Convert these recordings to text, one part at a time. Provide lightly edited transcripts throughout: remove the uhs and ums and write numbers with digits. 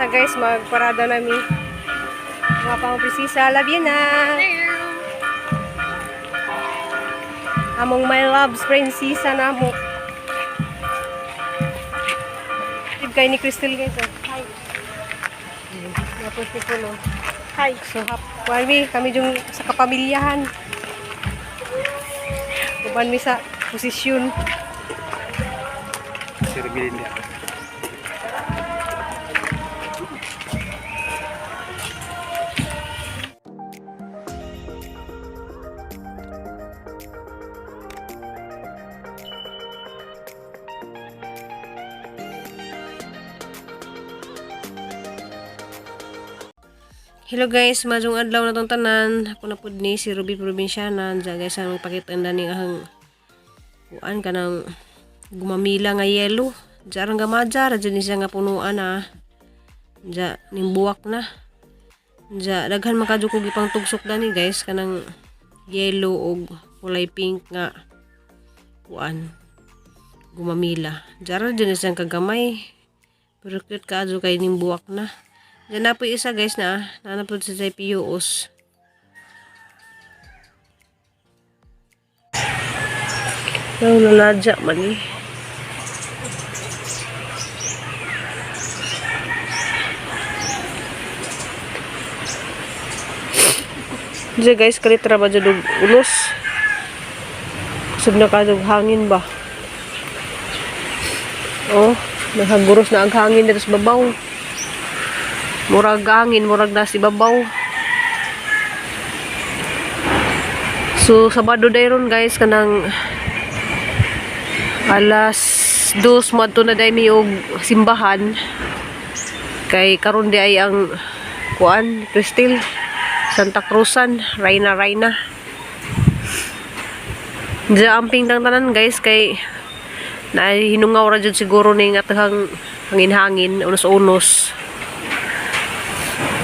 Sa guys, magparada nami. Mga pang prinsesa, love you na. Among my loves, prinsesa na mo. Tib kay ni Crystal, guys. Oh. Hi. Tapos ni Kuno. Hi. So, hap, kuwan mi, kami yung sa kapamilyahan. Uban mi sa posisyon. Sir Belinda. Hello guys, majong adlaw na tong tanan. Ako na pud ni si Ruby Provinciana. Diyan guys, ang magpakita na ning ahang kuan kanang gumamila nga yelo. Diyan ang gamaja, ra dyan ni siya nga punuan ah. Diyan ning buwak na. Diyan daghan man kadyo kog ipang tugsok dani guys, kanang yellow og kulay pink nga kuan gumamila. Diyan ra dyan ni siyang kagamay. Pero cute kaadyo kay ning buwak na. Diyan na po yung isa guys na na po sa PUOS. Pero nanadya man eh. Diyan guys, kalitra ba dyan og ulos? Kusog na ka og hangin ba? Oh, nakaguros na ang hangin dito sa babaw. Murag hangin, murag na si babaw. So, Sabado dayron guys, kanang alas 2 moadto na day mi og simbahan. Kay karon di ay ang kuan, Cristil, Santa Cruzan, Reyna Reyna. Diya amping tang tanan guys kay na hinungaw ra jud siguro ning atahang hangin-hangin, unos-unos.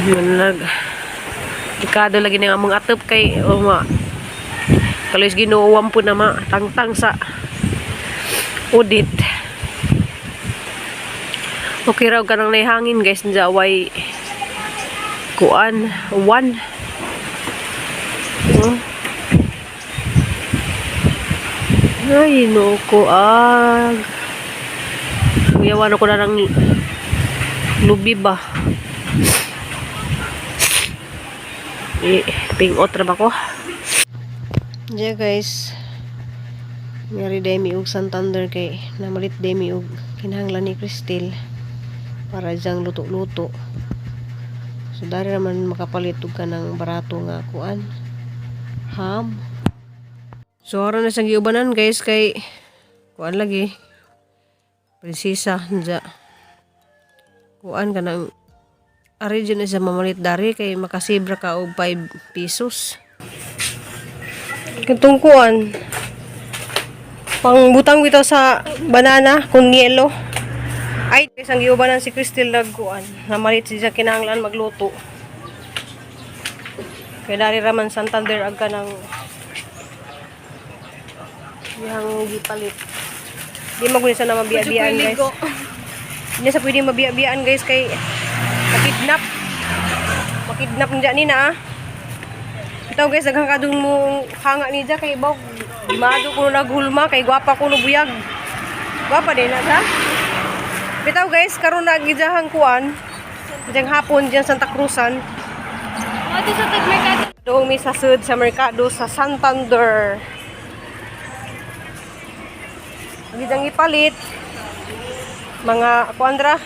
Yun nag Dekado lagi ng among atop kay o ma kalos Ginoo po na ma tangtang sa audit. Okay raw kanang naihangin guys, nja way kuan one. Oh. Ay, no ko ag. Kuyawan ko na ng lubi ba. Eh, pingot ra ba ko? Diya guys. Ngari day mi og Santander kay namalit day mi og kinahanglan ni Cristel para diyang luto-luto. So dari raman makapalit og kanang barato nga kuan. Ham. So aron na siyang giubanan guys kay kuan lagi. Prinsesa nja. Kuan kanang ari dyan na siya mamalit dari kay makasibra ka og 5 pesos. Katong kuan. Pangbutang bitaw sa banana kung yelo. Ay, guys, ang giubanan si Crystal nagkuan. Namalit siya kinahanglan magluto. Kay dari raman Santander ag ka ng iyang gipalit. Di maguni sa na mabiya-biyaan guys. Hindi sa pwede mabiya-biyaan guys kay makidnap. Makidnap niya ni na ah. Ito guys, daghang kadung mo hanga ni kay baw. Mado ko naghulma kay gwapa ko no buyag. Gwapa din na sa. Bitaw guys, karon na gidahang kuan. Diyang hapon diyan Santa Cruzan. Mati sa tagmerkado. Doong mi sa sud sa merkado sa Santander. Gidang ipalit mga kuandra.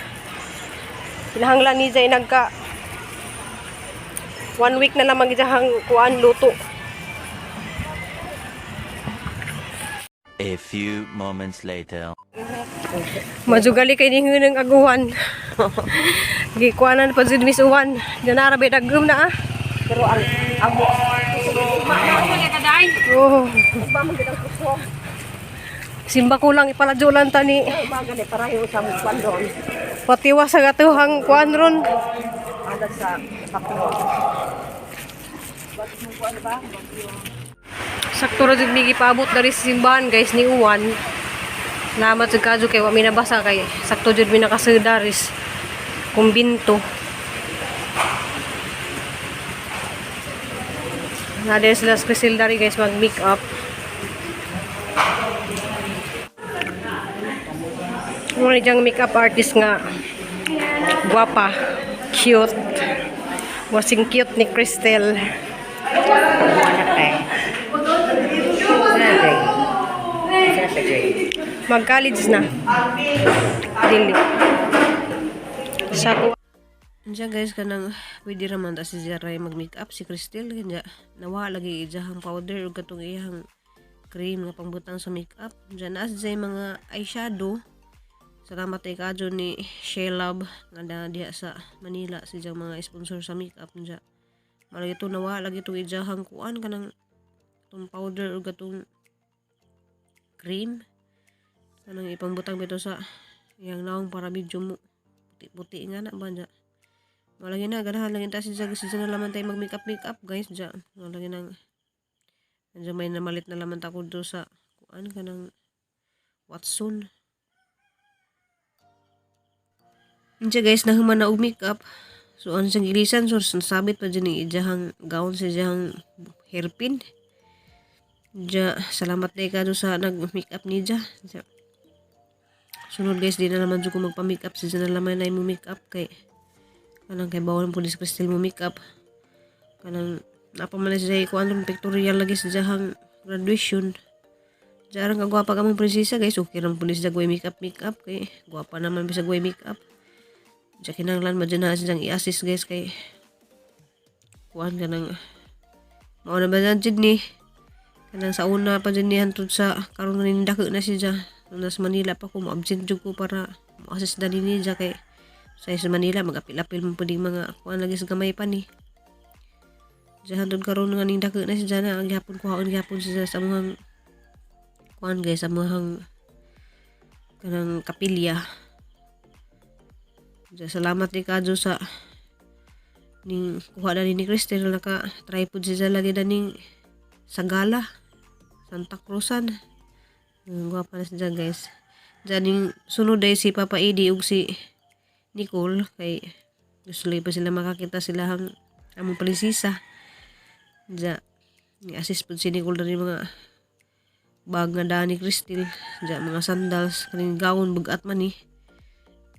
Kinahanglan ni Jay nagka one week na lamang gidahang kuan luto. A few moments later. Majugali kay ningun ng aguhan. Gikuanan pa jud Miss Uwan. Diyan ra dagom na ah. Pero ang amo Oh. Simba ko lang ipaladyolan ta ni umaga ni parayo sa mukwan doon. Patiwa sa gatuhang kuan ron. Adag sa Papua. Sakto ra jud mi gipaabot dari sa simbahan guys ni Uwan. Salamat jud kadyo kay wa mi nabasa kay sakto jud mi nakasudaris. Kumbinto. Na sila sa Crisel dari guys mag make up. Muna diyang makeup artist nga guwapa, cute. Wasing cute ni Cristel. Mag-college na. Dili. Sa ko. Diyan guys, kanang pwede raman ta si Zeray mag-makeup si Cristel kanya nawa lagi ijahang powder ug katong iyang cream nga pangbutang sa makeup. Diyan na siya mga eyeshadow. Salamat kay kadyo ni Shelab nga na diha sa Manila si diyang mga sponsor sa makeup niya. Malagi to nawa lagi itong ijahang kuan kanang itong powder ug katong cream. Kanang ipangbutang bito sa iyang naong para medyo mo puti-puti nga na ba niya. Malagi na, ganahan lang ta si Zag, si na laman tayo mag-makeup makeup guys dya. Malagi nang nandiyan may namalit na laman ta ko do sa kuan kanang Watson. Diya guys, nahuman na og makeup. So ano siyang gilisan, so nasabit pa dyan ni ijahang gown sa ijahang hairpin. Diya, salamat day ka do sa nag-makeup ni Dya. Diya. Sunod guys, di na naman jud ko magpa-makeup. Si na naman na mo makeup kay kanang kay bawal po ni si Cristel mo makeup. Kanang napaman na siya kuan ron pictorial lagi sa ijahang graduation. Diyan ang kagwapa ka mong prinsesa guys. Okay ram po ni siya gawin makeup makeup kay gwapa naman bisag way makeup. Diya kinahanglan ba dyan na siyang i-assist guys kay kuan ka ng mao na ba na dyan ni kanang sa una pa dyan ni hantod sa karon nga nindako na siya nung nasa Manila pa ko mo-absent jud ko para mo-assist dali niya kay sa Manila magapil-apil man pud ning mga kuan lagi sa gamay pa ni. Diyan hantod karon nga nindako na siya na ang gihapon kuhaon gihapon siya sa among kuan guys, sa among kanang kapilya. Diyan, salamat ni kadyo sa ning kuha na ni Cristel naka tripod siya lagi na ning Sagala Santa Cruzan. Ang gwapa na siya guys. Diyan ning sunod ay si Papa Edi ug si Nicole kay gusto lang pa sila makakita sila ang among prinsesa. Diyan ni assist po si Nicole na rin mga bag nga daan ni Cristel. Diyan mga sandals kaning gawon bugat man ni.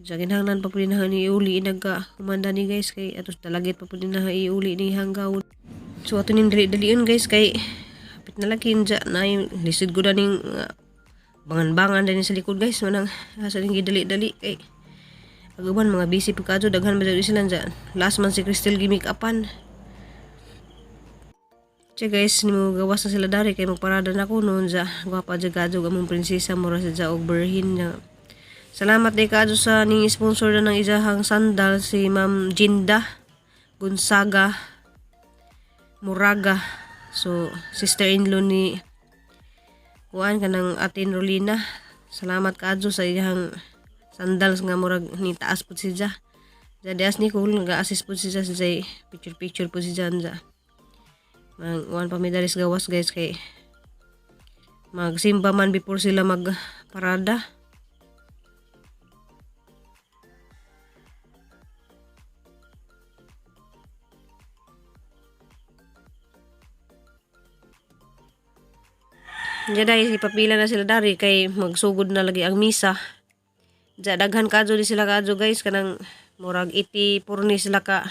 Diyan kinahanglan pa po din na ni iuli nagka kumanda ni guys kay atos dalagit pa po din na iuli ni hanggawon. So ato ning dali-dalion guys kay hapit na lagi diyan na yung lisod ko na ning bangan-bangan din sa likod guys manang asa ning gidali-dali kay aguban mga busy pud kadto daghan ba jud sila diyan. Last man si Cristel gi make-upan. Siya guys, nimo gawas na sila dari kay magparada na ko noon sa gwapa jud kadto among prinsesa mura sa dya og berhin na. Salamat day kadto sa ning sponsor na ng isahang sandal si Ma'am Jinda Gonzaga Muraga. So sister-in-law ni kuan kanang Atin Rolina. Salamat kadto sa iyang sandals nga murag ni taas pud siya. Jadi as ni cool nag-assist pud siya sa picture picture pud siya dyan. Mang kuan pa mi dali sa gawas guys kay magsimba man before sila magparada. Diyan dahil ipapila na sila dari kay magsugod na lagi ang misa. Diyan daghan kadyo di sila kadyo guys kanang murag 84 ni sila ka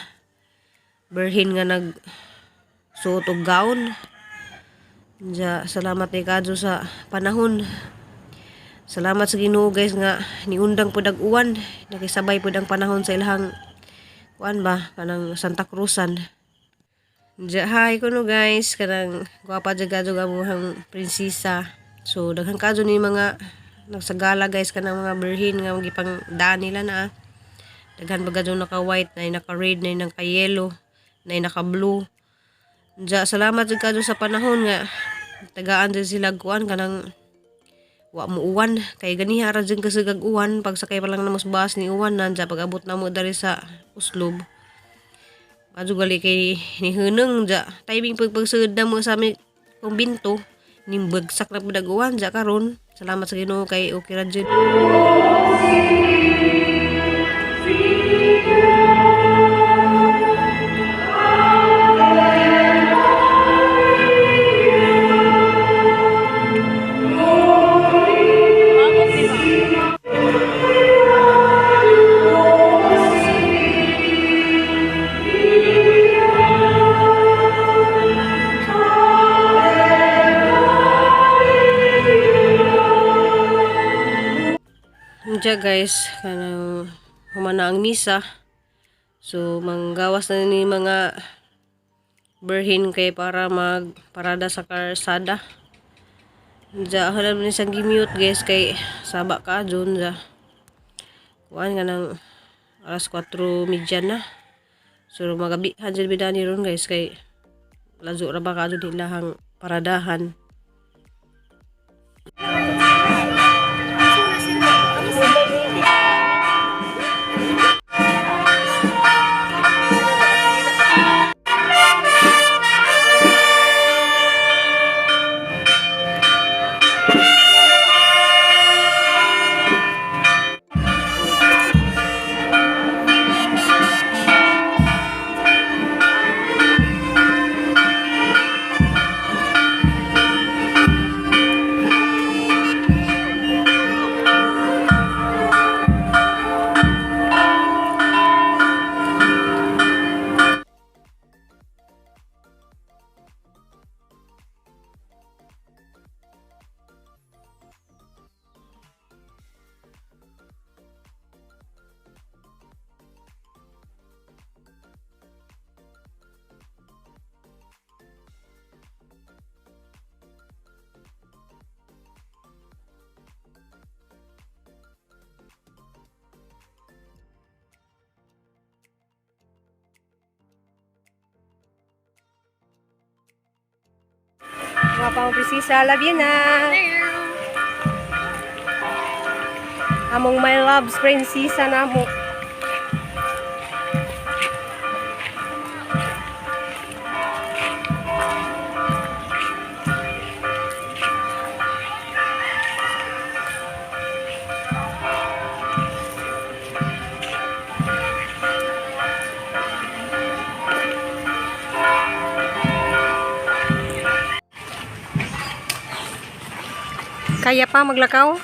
berhin nga nag suot og gown. Diyan salamat ni kadyo sa panahon. Salamat sa Ginoo guys nga niundang pud ang uwan, nakisabay pud ang panahon sa ilahang kuan ba kanang Santa Cruzan. Diya, hi kuno guys, kanang gwapa jud kadyo amuhang prinsesa. So daghan kadyo ni mga nagsagala guys kanang mga birhin nga gipang daan nila na. Daghan ba kadyo naka white, na naka red, na naka yellow, na naka blue. Diya, salamat jud kadyo sa panahon nga tagaan jud sila kuan kanang wa mo uwan kay ganiha ra jud kasugag uwan pagsakay pa lang namo sa bus ni uwan na diya pag abot namo diri sa Oslob. Adto gali kay ni hunong ja timing pag pagsugod namo sa aming kumbinto ning bagsak na pud ang uwan ja karon. Salamat sa Ginoo kay okay ra jud. Diya guys, kanang human na ang misa. So manggawas na ni mga birhen kay para magparada sa karsada. Diya halam ni sa gi-mute guys kay saba ka dun ja. Kuan nga nang alas 4:30 na. So magabi jud bidani ron guys kay lazo ra ba ka dun ilahang paradahan. Mga pang prinsesa, love you na. Among my loves, prinsesa na mo. Kaya pa maglakaw?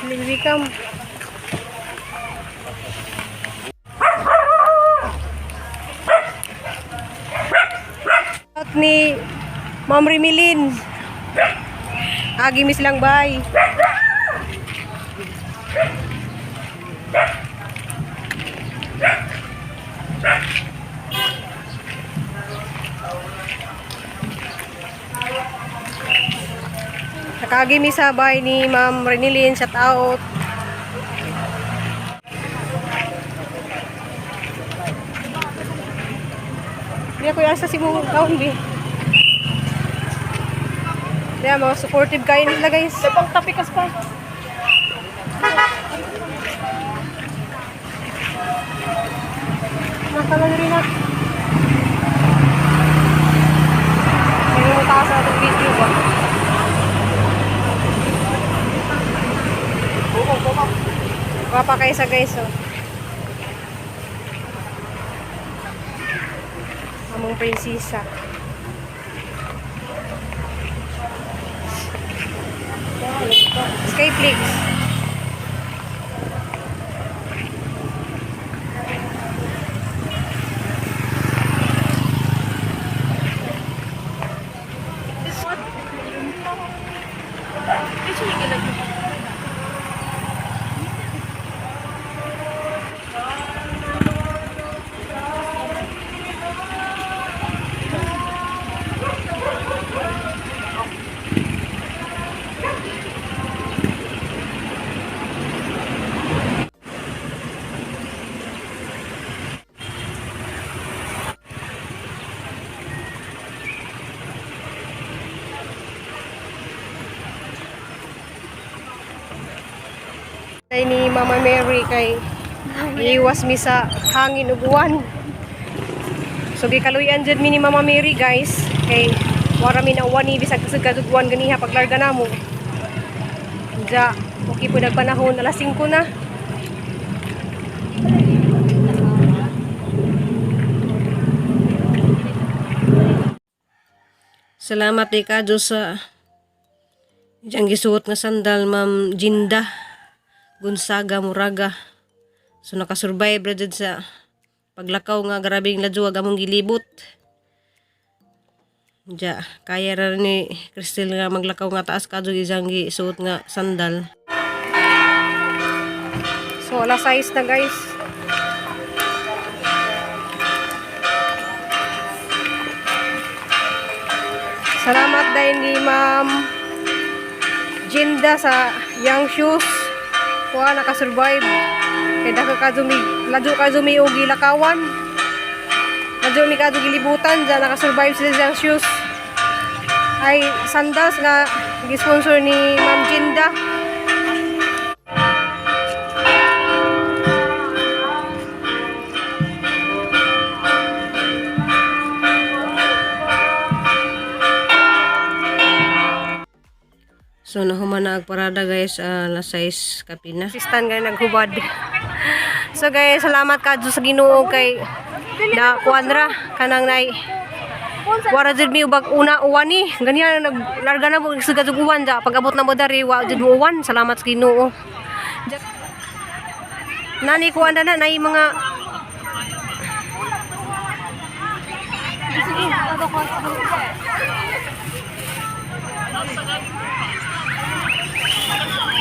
Welcome. At ni Ma'am Rimilin. Agi mis lang bay. Nakagi mi sa bay ni Ma'am Renilin, shout out. Di ako yung sa simong kaon bi. Kaya mga supportive kayo nila guys. Pang tapikas pa. Nakalan rin na. May mutaas sa atong video ba? Gwapa kayo sa guys oh. Among prinsesa. Skyflix. Kay ni Mama Mary kay iwas mi sa hangin ug uwan. So gikaluyan jud mi ni Mama Mary guys kay wara mi na uwan ni bisag kusog kadug uwan ganiha paglarga namo. Ja, okay po nagpanahon alas 5 na. Salamat kay kadyo sa iyang gisuot nga sandal, Ma'am Jinda Gonzaga Muraga. So nakasurvive ra jud sa paglakaw nga grabeng ladyoag among gilibot. Ja, kaya ra ni Cristel nga maglakaw nga taas kadyo isang gisuot nga sandal. So alas 6 na, guys. Salamat dahil ni Ma'am Jinda sa Young Shoes. Kuha nakasurvive. Kaya dako ka zumi, ladyo ka zumi og gilakawan. Ladyo mi ka gilibutan, dyan nakasurvive sila sa Young Shoes. Ay sandals nga gi-sponsor ni Ma'am Jinda. So nahuman na ang parada, guys, alas 6 kapina. Assistant nga naghubad. So guys, salamat kadto sa Ginoo kay na kuan ra kanang nay. Wara jud mi ubag una uwan ni. Ganyan naglarga na mo sa og uwan ja. Pag abot na mo dari wa jud mo uwan. Salamat sa Ginoo. Nani kuan na na nay mga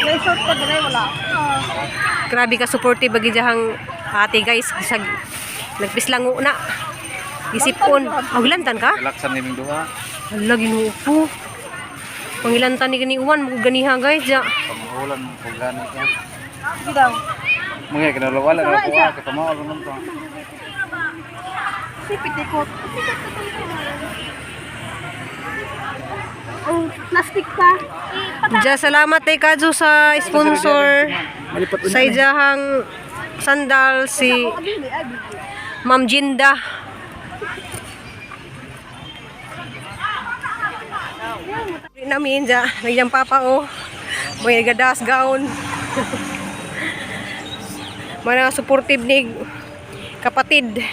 May short pa diri wala. Grabe ka supportive bagi jahang ate, guys. Sa nagpislango na. Isipon. Og lantan ka? Galaksan ni duha. Hala, Ginoo ko. Pangilantan ni gani uwan, mo ganiha, guys. Ja. Pangulan kog gani ka. Sige daw. Mga kinalawala na ko ka tama lang to. Si pitikot. Ang plastic pa. Ja, salamat kay Kajo sa sponsor Malipat sa ijahang sandal si Ma'am Jinda. Namin ja, nagyang papa oh. May nagadas gaon. Mga supportive ni kapatid.